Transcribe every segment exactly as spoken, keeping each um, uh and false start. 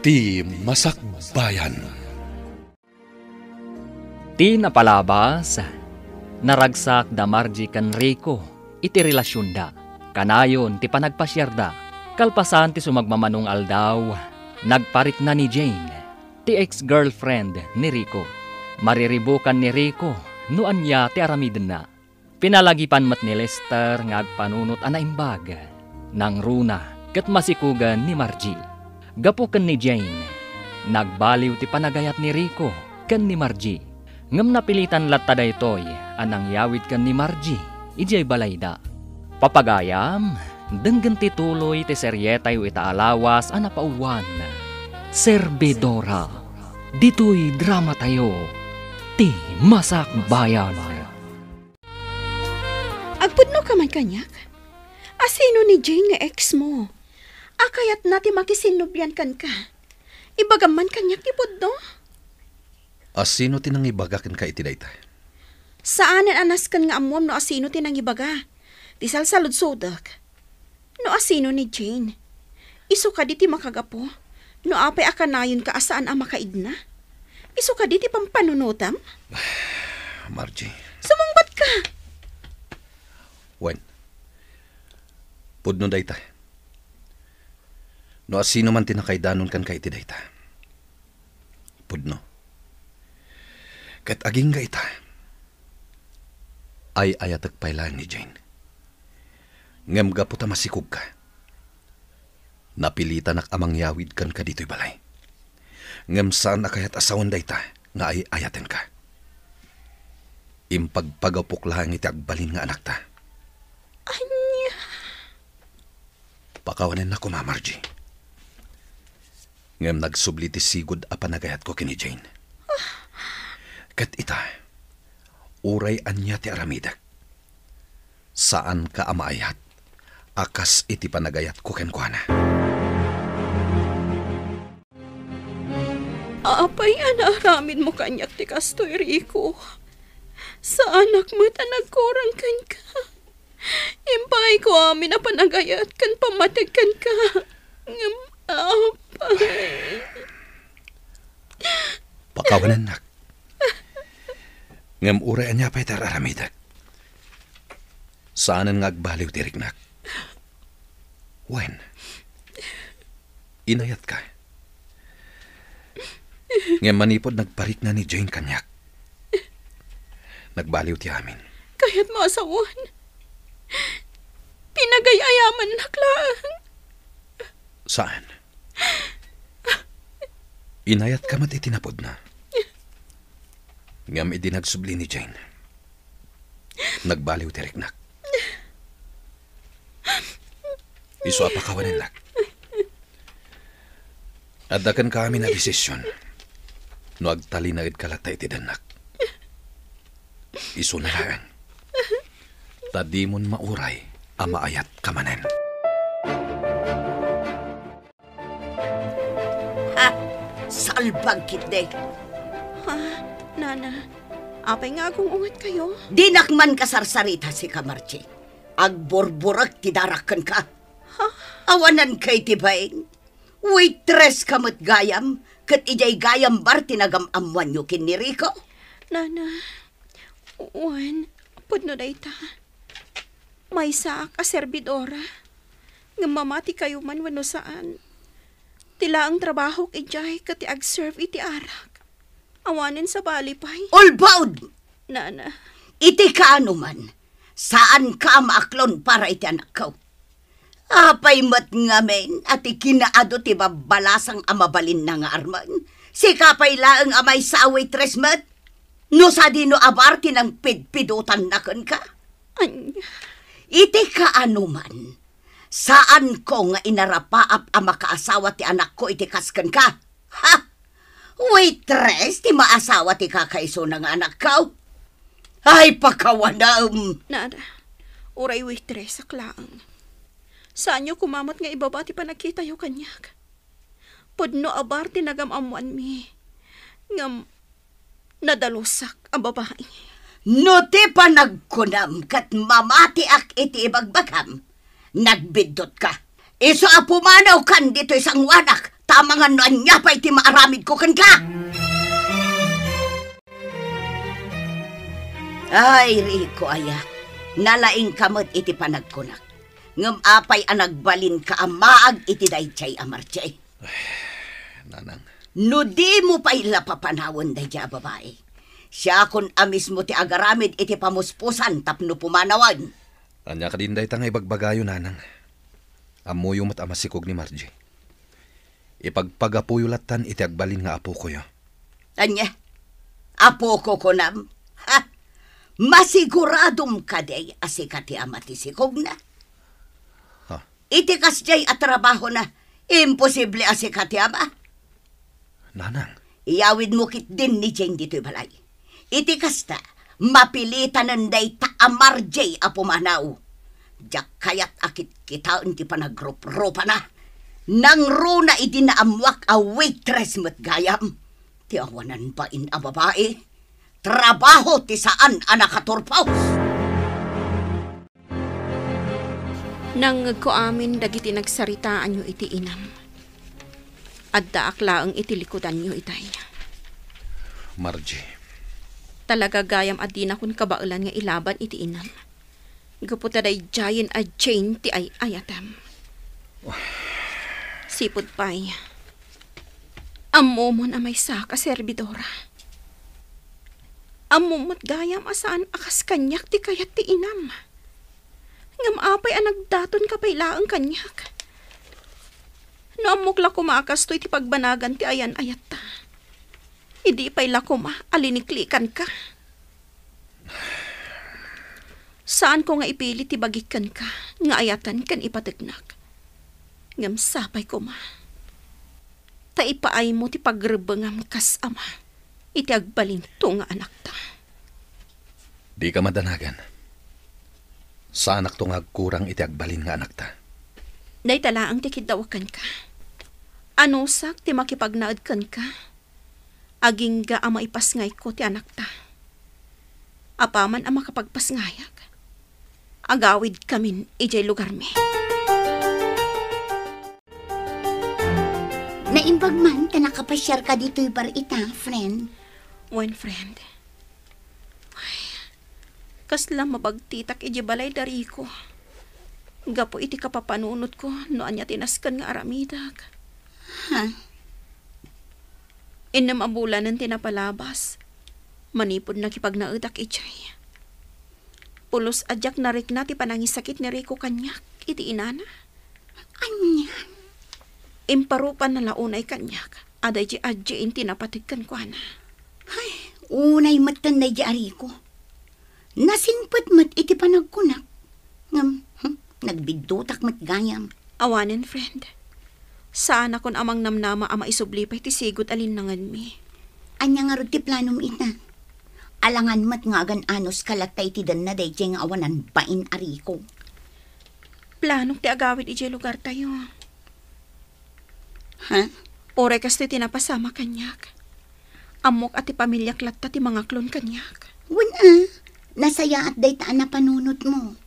Ti Masakbayan. Ti napalabas, naragsak da Margie ken Rico iti relasionda. Kanayon ti panagpasiarda. Kalpasan ti sumagmamano nga aldaw, nagparikna ni Jane, ti ex-girlfriend ni Rico. Mariribukan ni Rico no ania ti aramidenna. Pinalagipan met ni Lester nga agpanunot a naimbag. Nangruna ket masikugen ni Margie. Gapu ken ni Jane, nagbaliw ti panagayat ni Rico ken ni Margie. Ngem napilitan latta daytoy a nangyawid ken ni Margie idiay balayda. Papagayam, denggen ti tuloy ti serietayo ita a lawas a napauluan, Servidora. Ditoy dramatayo, Ti Masakbayan. Agpudno ka man kaniak? Asino ni Jane nga ex mo? A kayatna ti makisinnubian kenka? Ibagam man kaniak ti pudno? Asino ti nangibaga kenka iti dayta? Saanen a nasken nga ammuam no asino ti nangibaga. Ti salsaludsodek, no asino ni Jane. Isu kadi ti makagapu no apay a kanayonka a saan a makaidna? Isu kadi ti pampanunotam? Margie. Sumungbat ka! Wen, pudno dayta. No asino man ti nakaidanon kenka iti dayta, pudno. Ket agingga ita, ay-ayatek pay laeng ni Jane. Ngem gapu ta masikogka, napilitanak a mangyawid kenka ditoy balay. Ngem saan a kayat a sawen dayta nga ay-ayatenka. Impagpagapok laeng iti agbalin nga anakta. Ania? Pakawanennak koma, Margie. Ngem nagsubli ti sigud a panagayatko ken ni Jane. Ket ita, uray ania ti aramidek, saanka a maayat a kas iti panagayatko kenkuana. Apay a naaramidmo kaniak ti kastoy, Rico? Saanak met a nagkurang kenka. Impaayko amin a panagayat ken pammateg kenka. Ngem, apay. Pakawanennak. Ngem uray ania pay ti ar-aramidek, saanen nga agbaliw ti riknak. Wen, inayatka. Ngem manipud nagparikna ni Jane kaniak, nagbaliw ti amin. Kayatmo a sawen? Pinagay-ayamannak laeng. Saan? Inayatka met iti napudna. Ngem idi nagsubli ni Jane, nagbaliw ti riknak. Isu a pakawanennak. Adda kenka amin a desisyon no agtalinaedka latta iti dennak. Isuna laeng, ta dimon mauray a maayatka manen. Ha? Salbag ketdi. Ha? Nana, apay nga agung-ungetkayo? Dinak man kasarsarita, sika, Margie. Agburburek ti darak kenka. Ha? Awananka iti bain. Waitress ka met gayam, ket idiay gayam bar ti nagam-ammoanyo ken ni Rico? Nana, wen, pudno dayta. Maysaak a serbidora, ngem mamatikayo man wenno saan, ti laeng trabahok idiay ket ti agserve iti arak. Awanen sabali pay. Ulbod! Nana. Iti kaano man, saanka a maaklon para iti anakko. Apay met ngamin a ti kinaadu ti babbalasang a mabalinna nga armen? Sika pay laeng a maysa a waitress met? No sadino a bar ti nangpidpidotanna kenka? Ania? Iti kaano man, saanko nga inarapaap a makaasawa ti anakko iti kas kenka. Ha? Waitress ti maasawa ti kakaisuna nga anakko? Ay, pakawanem! Nada, uray waitress ak laeng. Saanyo koma met nga ibaba ti panagkitayo kaniak. Pudno a bar ti nagam-ammoanmi. Ngem, nadalusak a babai. No ti panagkunam ket mamatiak iti ibagbagam, nagbiddutka. Isu a pumanaw kan ditoy sangoanak, tamangan no ania pay ti maaramidko kenka. Ay, Rico, aya, nalaingka met iti panagkunak. Ngem apay a nagbalinka a maag iti daydiay a Marje? Nanang. No dimo pay la papanawen daydiay a babai, siakon a mismo ti agaramid iti pamuspusan tapno pumanawen. Ania kadin dayta nga ibagbagayo, Nanang? Ammoyo met a masikog ni Marje. Ipagpagapuyo lattan iti agbalin nga apokoyo. Ania? Apoko kunam? Ha? Masiguradom kadi a sika ti ama ti sikogna? Ha? Iti kasdiay a trabahona, imposible a sika ti ama. Nanang. Iyawidmo ketdin ni Jane ditoy balay. Iti kasta, mapilitanen dayta a Marje a pumanaw. Diak kayat a kitkitaen ti panagruprupana. Nangruna idi naammoak a waitress met gayam. Ti awanan bain a babai. Trabaho ti saan a nakaturpos. Nangngegko amin dagiti nagsaritaanyo iti inam. Addaak laeng iti likudanyo itay. Marje. Talaga gayam a dinakon kabaelan nga ilaban iti inam. Gapu ta daydiayen a Jane ti ay-ayatem. Sipud pay, ammomon a maysaka a serbidora. Ammom met gayam a saan a kas kaniak ti kayat ti inam. Ngem apay a nagdatonka pay laeng kaniak? No ammok la koma a kastoy ti pagbanagan ti ayan-ayatta, idi pay la koma a liniklikanka. Saanko nga ipilit ti bagik kenka nga ayaten ken ipategnak. Ngem sapay koma ta ipaaymo ti pagrebbengam kas ama iti agbalinto nga anakta. Dika madanagan. Saanakto nga agkurang iti agbalin nga anakta. Dayta laeng ti kiddawak kenka. Anusak ti makipagnaed kenka, agingga a maipasngayko ti anakta. Apaman a makapagpasngayak, agawidkamin idiay lugarmi. Naimbag man ta nakapasiarka ditoy bar ita, friend. Wen, friend. Ay, kasla mabagtitak idiay balay da Rico. Gapu iti kapapanunotko no ania ti nasken nga aramidek. Ha? Innem a bulanen ti napalabas manipud nakipagnaedak idiay. Pulos a diak narikna ti panangisakit ni Rico kaniak iti inana. Ania? Imparupanna la unay kaniak a daydi a Jane ti napateg kenkuana. Ay, unay metten daydi a Rico. Nasingpet met iti panagkunak. Ngem, hmm, nagbiddutak met gayam. Awanen, friend. Saanakon a mangnamnama a maisubli pay ti sigud a linnangenmi. Ania ngarud ti planom ita? Alangan met nga agan-anos ka latta iti denna daydiay nga awanan bain a Rico. Planok ti agawid idiay lugartayo. Ha? Uray kastoy ti napasama kaniak. Ammok a ti pamiliak latta ti mangaklon kaniak. Wen a, nasayaat dayta a napanunotmo.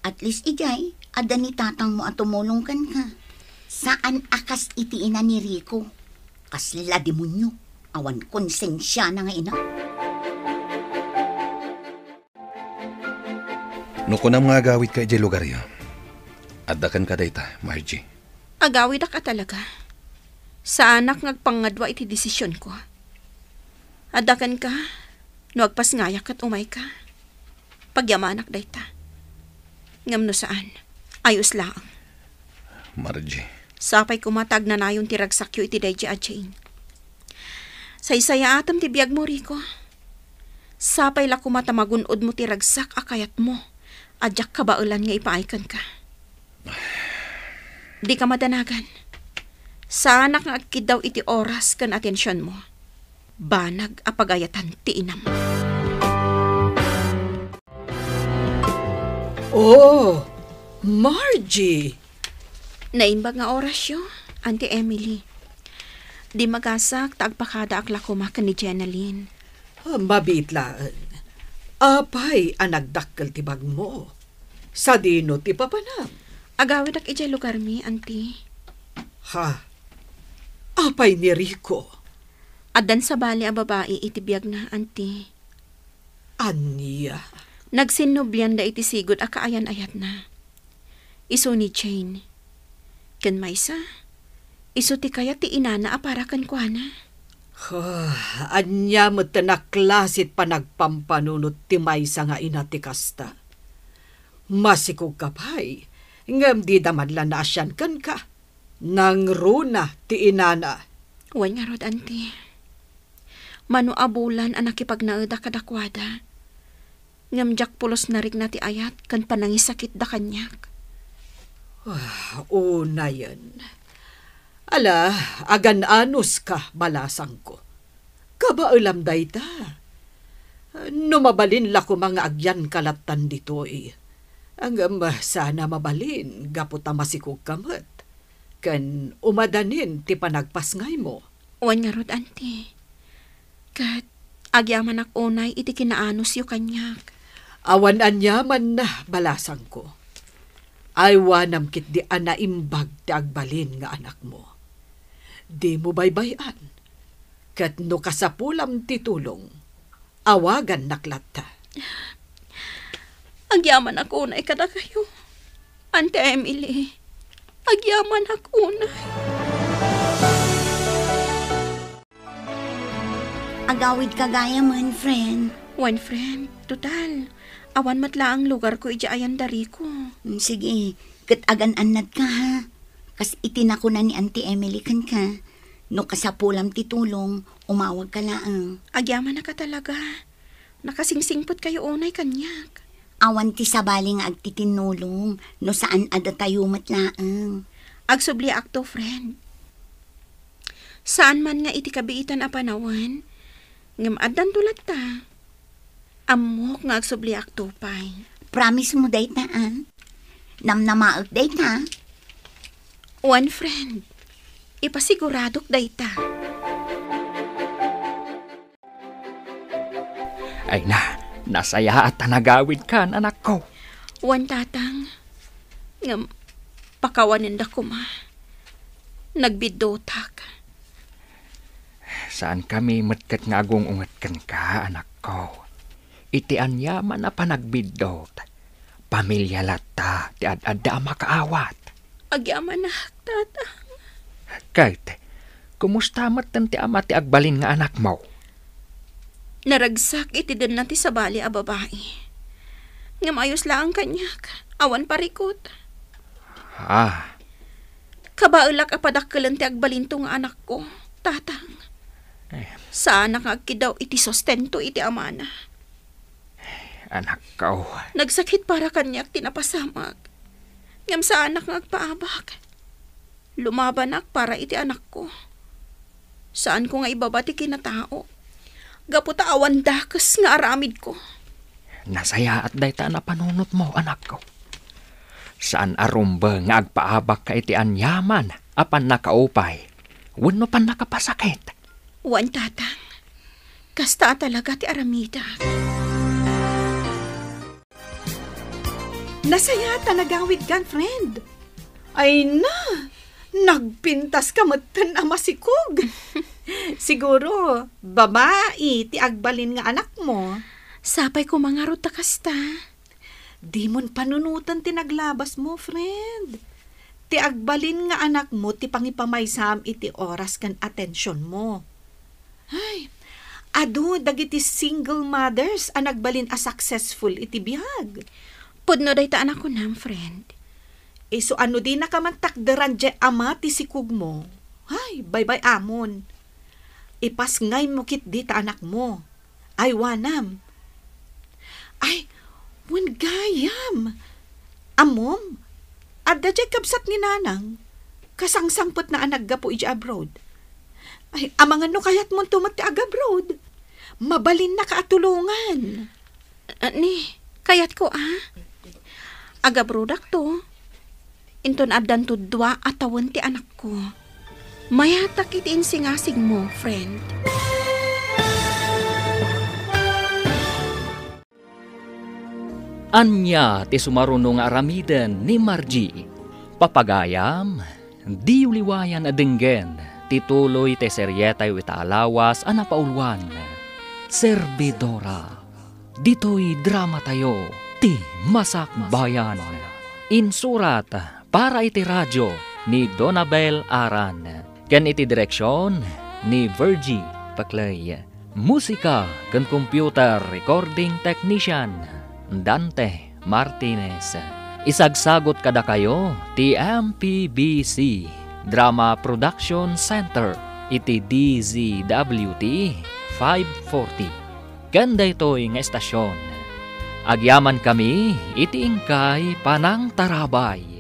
At least idiay, adda ni tatangmo a tumulong kenka. Saan a kas iti ina ni Rico. Kasla demonio, awan konsensiana nga ina. No kunam nga agawidka idiay lugaryo, adda kenka dayta, Margie. Agawidak a talaga. Saanak nga agpangngadua iti desisionko. Adda kenka, no agpasngayak ket umayka. Pagyamanak dayta. Ngem no saan, ayos laeng. Margie. Sapay koma ta agnanayon ti ragsakyo iti daydi a Jane. Saysayaatem ti biagmo, Rico. Sapay la koma ta magun-odmo ti ragsak a kayatmo a diak kabaelan nga ipaay kenka. Dika madanagan. Saanak nga agkiddaw iti oras ken atensionmo. Banag a pagayatan ti inam. Oh, Margie! Naimbag nga orasyo, Auntie Emily. Di magasak ta agpakadaak la koma ken ni Jenalyn. Ah, mabiit laeng. Apay a nagdakkel ti bagmo? Sadino ti papanam? Agawidak idiay lugarmi, Auntie. Ha? Apay ni Rico? Addan sabali a babai iti biagna, anti. Ania? Nagsinnublianda iti sigud a kaayan-ayatna. Isu ni Jane. Ken maysa, isu ti kayat ti inana a para kenkuana. Ah, ania met ti naklasit panagpampanunot ti maysa nga ina ti kasta? Masikogka pay, ngem dida man la naasian kenka. Nangruna ti inana. Wen ngarud, anti. Mano a bulan a nakipagnaeda kadakuada. Ngem diak pulos narikna ti ayat ken panangisakitda kaniak. Ah, unayen. Ala, agan-anuska, balasangko. Kabaelam dayta. No mabalin la koma nga agyanka lattan ditoy. Ngem saan a mabalin gapu ta masikogka met. Ken umadanin ti panagpasngaymo. Wen ngarud, anti. Ket agyamanak unay iti kinaanusyo kaniak. Awan aniamanna, balasangko. Aywanam ketdi a naimbag ti agbalin nga anakmo. Dimo baybay-an. Ket no kasapulam ti tulong, awagannak latta. Agyamanak unay kadakayo, Auntie Emily. Agyamanak unay. Agawidka gayamen, friend. Wen, friend. Total, awan met laeng lugarko idiay ayan da Rico. Mm, sige, ket agan-annadka, ha? Kas iti nakuna ni Auntie Emily kenka, no kasapulam ti tulong, umawagka laeng. Agyamanak a talaga. Nakasingsingpetkayo unay kaniak. Awan ti sabali nga agtitinnulong, no saan a datayo met laeng. Agsubliakto, friend. Saan man nga iti kabiitan a panawen, ngem addanto latta. Ammok nga agsubliakto pay. Promise mo dayta, a? Namnamaek dayta? Wen, friend. Ipasiguradok dayta. Ay na, nasayaat a nagawidkan, anakko. Wen, Tatang. Ngem, pakawanenda koma. Nagbiddotak. Saankami met ket nga agung-unget kenka, anakko. Iti aniaman a panagbiddot, pamilia latta ti ad-adda a makaawat. Agyamanak, Tatang. Ket, kumusta metten ti ama ti agbalin nga anakmo? Naragsak iti denna ti sabali a babai. Ngem ayos laeng kaniak, awan parikut. Ah. Kabaelak a padakkelen ti agbalinto nga anakko, Tatang. Eh. Saanak nga agkiddaw iti sustento iti amana. Anakko. Nagsakit para kaniak ti napasamak. Ngem saanak nga agpaabak. Lumabanak para iti anakko. Saanko nga ibaba ti kinatao. Gapu ta awan dakes nga aramidko. Nasayaat dayta a napanunotmo, anakko. Saan a rumbeng nga agpaabakka iti aniaman a pannakaupay wenno pannakapasakit. Wen, Tatang. Kasta a talaga ti aramidak. Nasayaat a nagawidkan, friend. Ay na, nagpintaska metten a masikog. Siguro, babai ti agbalin nga anakmo. Sapay koma ngarud ta kasta. Dimon panunoten ti naglabasmo, friend. Ti agbalin nga anakmo ti pangipamaysam iti oras ken atensionmo. Ay, adu dagiti single mothers a nagbalin a successful iti biag. Pudno dayta a nakunam, friend. Isu a no dinaka man takderan diay ama ti sikogmo, ay, baybay-amon. Ipasngaymo ketdi ta anakmo. Aywanam. Ay, wen gayam. Ammom, adda diay kabsat ni Nanang. Kasangsangpetna a naggapu idiay abroad. Ay, amangan no kayatmonto met ti agabroad. Mabalinnaka a tulongan. Ah, ni, kayatko, a? Agabrodakto. Inton addanto dua a tawen ti anakko. Mayatak iti insingasigmo, friend. Ania ti sumaruno nga aramiden ni Margie? Papagayam, diyo liwayan a denggen ti tuloy ti serietayo ita a lawas a napauluan, Servidora. Ditoy dramatayo, ti Masakbayan. Insurat para iti radio ni Donabel Aran, ken iti direksion ni Virgie Paclay. Musika ken computer recording technician, Dante Martinez. Isagsagut kadakayo ti M P B C Drama Production Center iti D Z W T five forty. Ken daytoy nga estasion, agyamankami iti inkay panangtarabay.